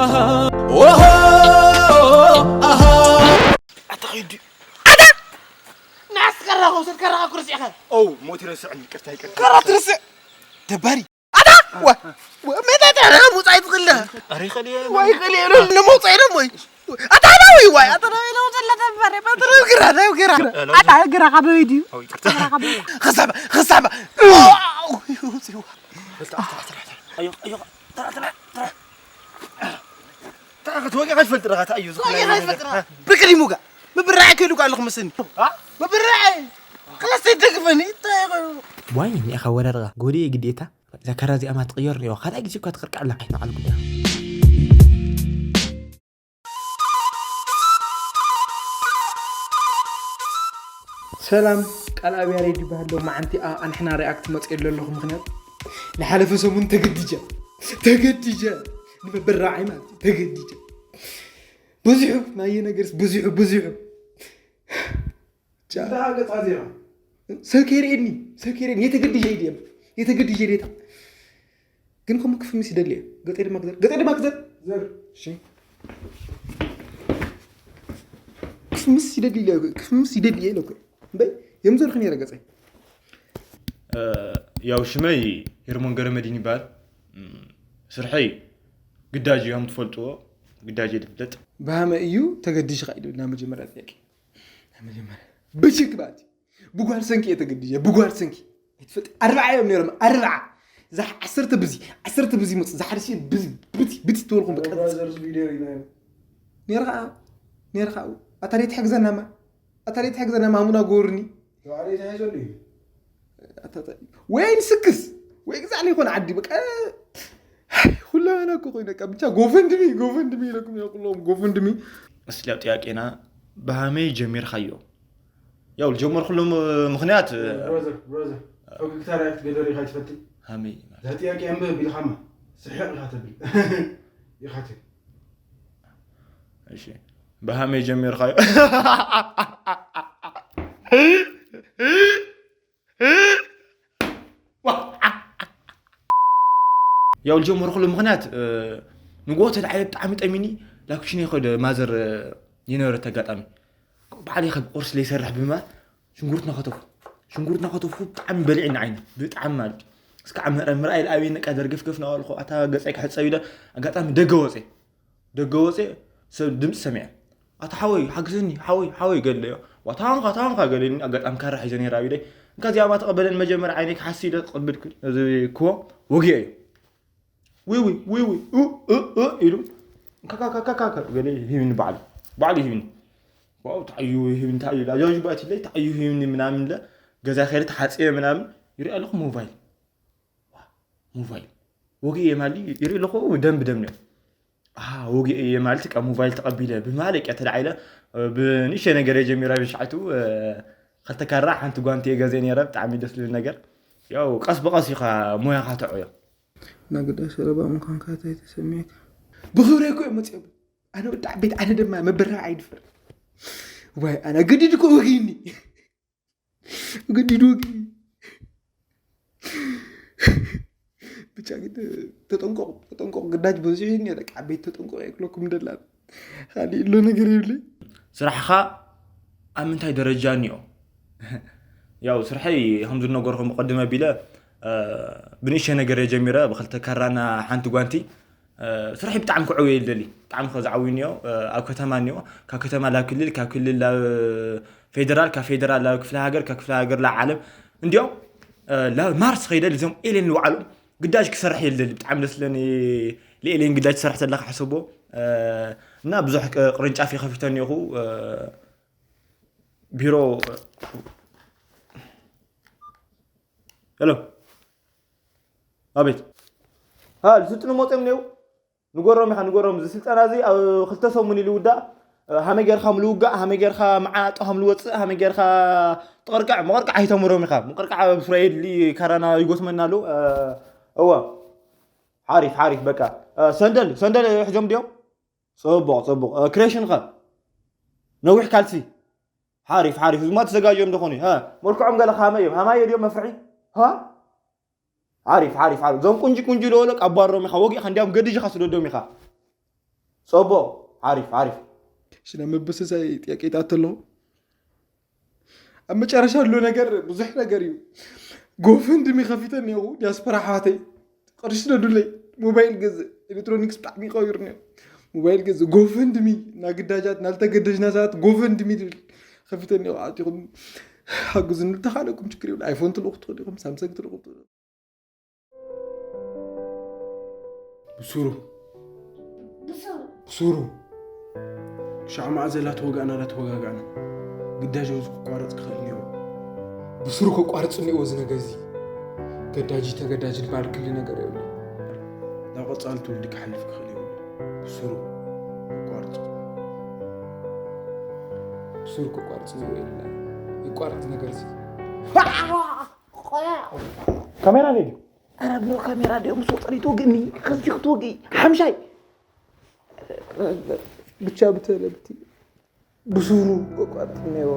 ኦሆ፣ ኣሃ። ኣታ ኸይዱ። ኣታ! ናስ ከራኹ፣ ስት ከራኻ ኩርሲ ኢኻ። ኦ፣ ሞት ይረስዕን፣ ይቅርታ፣ ይቅርታ። ከራ ትርስዕ። ደባሪ። ኣታ! ዋ! ዋ! መታ ተራ ሙጻይ ትኽለ። ኣረ፣ ይኸል እየ። ወይ፣ ይኸል እየ። ንመውጻይ ደሞ። ኣታ፣ ኣታ፣ ወይ፣ ዋይ፣ ኣታ፣ ወይ፣ ለውጥ ለተባረ፣ በትሩ ግራ፣ ነው ግራ። እ፣ ለውጥ ኣታ፣ ግራ ካብ በይዲ። ኦ፣ ይቅርታ። ግራ ካብ በይዲ። ኸሳባ፣ ኸሳባ። ኦ! ኣዮ፣ ኣዮ፣ ተራ፣ ተራ፣ ተራ። ተራ ክትወጊ ከትፈልጥ ዲኻ? እንታይ እዩ ዝኾነ ተወጊ ነገር? ከትፈልጥ ዲኻ? ብቅዲሙ ጋ ምብራዕ ከይዱ ጋ ኣለኹ መስኒ። አ? ምብራዕ። ክላስ ይደግፈኒ። እንታይ እዩ? ዋይ፣ እኒኣ ካብ ወረርኻ ጎዲ ግዴታ። እዛ ካራ እዚኣ ማትቕየር እኒኦ። ካልኣይ ግዜ እኳ ትቕርቃዕ ኣላ። ኣይተዓል ጉዳ። ሰላም፣ ቃል ኣብያ ሬድ ይበሃል። ሎማዓንቲ ኣብ ኣንሕና ሪኣክት መፅእ ኣለኹ። ምኽንያት ንሓለፈ ሰሙን ተገዲጀ፣ ተገዲጀ ንመበራዓይ ማለት እዩ። ተገዲጀ። በዚሑ፣ ናየ ነገርስ በዚሑ፣ በዚሑ። ጫ-፣ እንታይ ገጻ ዜና? ሰብ ከይርእየኒ፣ ሰብ ከይርእየኒ። የተገድየ ኢየ፣ የተገድየ ዴታ። ግን ከምኡ ክፍምስ ይደሊ እየ። ገጸይ ድማ ክዘር፣ ገጸይ ድማ ክዘር። ዘር። እሺ። ክፍምስ ይደሊ ኢለ፣ ክፍምስ ይደሊ እየ ኢለ እኮ። እምበይ፣ የምዘርክ ነይረ ገጸይ። እ፣ ያው ሽመይ ሄርሞን ገረመዲን ይበሃል። እም፣ ስርሐይ ግዳጅ እዩ፣ ከም ትፈልጥዎ፣ ግዳጅ እየ ዝፍለጥ። ብሃመ እዩ ተገዲሽኻ ኢሉ፣ ናብ መጀመርያ ጥያቄ። መጀመርያ ብችክ ባቲ ብጓል ሰንኪ እየ ተገዲጀ፣ ብጓል ሰንኪ። ኣይትፈልጥ፣ ኣርባዓ እዮም ነይሮም፣ ኣርባዓ። እዛ ዓሰርተ ብዚ፣ ዓሰርተ ብዚ መጽእ፣ እዛ ሓደ ሽሕ ብዚ፣ ብቲ፣ ብቲ ትበልኩም በቃ። ብራዘርስ ቪድዮ ርኢናዮ። ነይርኻ፣ ነይርኻ። ኣታ ደይ ትሕግዘናማ፣ ኣታ ደይ ትሕግዘናማ፣ ኣሙና ጎርኒ። ተባዕታይ ተያይዘሉ እዩ። ኣታ ተ-፣ ወይ ንስክስ፣ ወይ ግዛዕ ዘይኮነ ዓዲ፣ በቃ። ኩላና እኮ ኮይነ፣ በቃ፣ ብቻ ጎፈንድሚ፣ ጎፈንድሚ ኢለኩም እየ፣ ኩሎም ጎፈንድሚ። እስኪ ኣብ ጥያቄና ብሃመይ ጀሚርካዮ? ያው ዝጀመርኩሉ ም-፣ ምኽንያት፣ እ፣ ብራዘር፣ ብራዘር፣ ፈገግታ ሪያክት ገደር ኢኻ ትፈቲ? ሃመይ ማለት እዛ ጥያቄ ኣንብብ ኢልካማ፣ ስሒቕ ኢኻ ተብል። ኢኻ ትብል። እሺ፣ ብሃመይ ጀሚርካዮ? ያው ዝጀመርኩሉ ምኽንያት፣ እ፣ ንግሆ ተደዓየ ብጣዕሚ ጠሚኒ፣ ላክሽነ ይኸደ ማዘር፣ እ፣ የነበረት ኣጋጣሚ። ባዕለይ ካብ ቁርሲ ለይሰርሕ ብምባል ሽንጉርትና ከተፉ፣ ሽንጉርትና ከተፉ ብጣዕሚ በሊዕኒ ዓይኒ፣ ብጣዕሚ ማለት እዩ። እስካዕ ምረ-፣ ምርኣይ ለኣበየኒ፣ ነቃ ደርገፍገፍ እናበልኩ፣ ኣታ ገፀይ ክሕፀብ ኢለ ኣጋጣሚ ደገ ወፀ። ደገ ወፀ፣ ሰብ ድምፂ ሰሚዐ። ኣታ ሓወይ፣ ሓግዘኒ፣ ሓወይ፣ ሓወይ፣ ገለዮ። ዋ፣ ታንኳ፣ ታንኳ፣ ገለኒ። ኣጋጣሚ ካራ ሒዘ ነይረ ኣብ ኢደይ። እንካ እዚኣ ማ ተቐበለን መጀመርያ ዓይነይ ክሓሲ ኢለ ተቐብልኩ። እዚ ክቦ ወጊአ እዩ። ዊ፣ ዊ፣ ዊ፣ ዊ፣ ኡ፣ ኡ፣ ኡ ኢሉ። ካካ፣ ካካ፣ ካካ፣ ገለ ሂብኒ ባዕሉ። ባዕሉ ሂብኒ። ዋው፣ እንታይ እዩ ሂብኒ፣ እንታይ እዩ? ኣጃጅባ ኣትለይ፣ እንታይ እዩ ሂብኒ ምናምን ኢለ። ገዛ ከይደ ተሓጽየ ምናምን። ይርኢ ኣለኹ ሞባይል። ዋ፣ ሞባይል። ወጊአ ማለት ይርኢ ኣለኹ ደም ብደም ነይሩ። ኣሃ፣ ወጊአ እየ ማለት፣ ካብ ሞባይል ተቐቢለ ብማለቂያ ተላዒለ፣ እ፣ ብንእሽተይ ነገር እየ ጀሚረ ብሻዕቱ፣ እ፣ ክልተ ካራ፣ ሓንቲ ጓንቲ እየ ገዚአ ነይረ፣ ብጣዕሚ ደስ ዝብል ነገር። ያው፣ ቀስ ብቐስ ኢኻ ሞያኻ ተዕብዮ። ናግዳ ሰለባ ምዃንካ እንታይ ተሰሚዕካ? ብኽብረይ እኮ እዮም መፂኦም። ኣነ ወዲ ዓበይቲ፣ ኣነ ድማ መበረሃ ኣይድፈር። ዋይ፣ ኣነ ገዲድ እኮ ወጊኒ። ግዲድ ወጊ። ብቻ ግን ተጠንቀቑ፣ ተጠንቀቑ። ግዳጅ በዚሑ እዩ፣ ደቂ ዓበይቲ ተጠንቀቑ የክለኩም ደላል። ካልእ ኢሎ ነገር የብለይ። ስራሕኻ ኣብ ምንታይ ደረጃ እኒኦ? ያው ስርሐይ ከም ዝነገርኩም ብቐድም ኣቢለ፣ እ፣ ብንእሽተይ ነገር እየ ጀሚረ፣ ብኽልተ ካራና ሓንቲ ጓንቲ። እ፣ ስርሐይ ብጣዕሚ ክዕብዮ ይደሊ፣ ብጣዕሚ ከ ዝዓብዩ እኒኦ፣ እ፣ ኣብ ከተማ እኒኦ፣ ካብ ከተማ ላብ ክልል፣ ካብ ክልል ላብ ፌደራል፣ ካብ ፌደራል ላብ ክፍለ ሃገር፣ ካብ ክፍለ ሃገር ላብ ዓለም። እንዲኦም፣ እ፣ ላብ ማርስ ከይደሊ፣ እዞም ኤሌን ንባዕሎም ግዳጅ ክሰርሕ እየ ዝደሊ፣ ብጣዕሚ ደስ ዝብለኒ። ንኤሌን ግዳጅ ትሰርሕ ዘለኻ ሕሰቦ፣ እ፣ እና ብዙሕ ቅ-፣ ቅርንጫፍ እየ ከፊተ እኒኦኹ፣ እ፣ ቢሮ። ሄሎ። ኣቤት። ሃ፣ ዝስልጥኑ መፅኦም እኒአው? ንገሮም ኢኻ፣ ንገሮም። እዚ ስልጠና እዚ ኣብ ክልተ ሰሙን እዩ ዝውዳእ። ሃመይ ጌርካ ምልውጋእ፣ ሃመይ ጌርካ መዓጦ ከም ዝወፅእ፣ ሃመይ ጌርካ ጥቕርቅዕ፣ ምቕርቃዕ ኣይተምህሮም ኢኻ። ምቕርቃዕ ኣብ እስራኤል ካራና ይጎስመና ኣሎ። እወ። ሓሪፍ፣ ሓሪፍ፣ በቃ። ሰንደል፣ ሰንደል ሒዞም ድዮም? ፅቡቕ፣ ፅቡቕ። ክሬሽን ኸ? ነዊሕ ካልሲ? ሓሪፍ፣ ሓሪፍ። እዚማ ተዘጋጅዮም ደኾኑ። ሃ፣ መልክዖም ገለ ከመይ እዮም? ሃማዮ ድዮም መፍርሒ? ሃ? ሓሪፍ፣ ሓሪፍ፣ ሓሪፍ። እዞም ቁንጂ፣ ቁንጂ ለወለ ኣባርሮም ኢኻ። ወጊእኻ እንዲያውም ገድጅኻ ስደዶም ኢኻ። ጸቦ። ዓሪፍ ዓሪፍ። ሽና መበሰሳይ ጥያቄ ይጣት ኣለኹ። ኣብ መጨረሻ ኣሎ ነገር ብዙሕ ነገር እዩ። ጎፈንድሚ ከፊተ እኒአኹ፣ ዲያስፖራ ኣሕዋተይ፣ ቅርሺ ደዱለይ፣ ሞባይል ገዝእ፣ ኤሌክትሮኒክስ ብጣዕሚ ይቐይር እኒኦ። ሞባይል ገዝእ፣ ጎፈንድሚ፣ ናግዳጃት ናልተገደጅና ሰባት ጎፈንድሚ ዝብል ከፊተ እኒኦ። ኣቲኹም ሓግዙኒ፣ ልተኻለኩም ችግር ይብሉ። ኣይፎን ትልእኹ ትኽእሉ ኢኹም፣ ሳምሰንግ ትልእኹ ትኽእሉ። ብሱሩ ብሱሩ። ብሱሩ። ሻዕ መዓዘ ላተወጋእና ላተወጋጋእና። ግዳጅ እዚ ክቋረጽ ክኽእል እኒኦ። ብሱሩ ከቋርጽ እኒኦ እዚ ነገር እዚ። ገዳጂ ተገዳጂ ዝበሃል ክሊ ነገር የብሉ። ናብ ቀጻሊ ትውልዲ ክሓልፍ ክኽእል የብሉ። ብሱሩ ከቋርጽ። ብሱሩ ከቋርጽ እኒኦ የለ። ይቋረጽ ነገር እዚ። ካሜራ ነይ ድዩ? ኧረ ብሮ ካሜራ ድዮ ምስ ወጠሪ ትወግእኒ። ከዚ ክትወግኢ ሓምሻይ። ብቻ ብተለብቲ ብሱሩ ቆቋርጥ እኒኦ።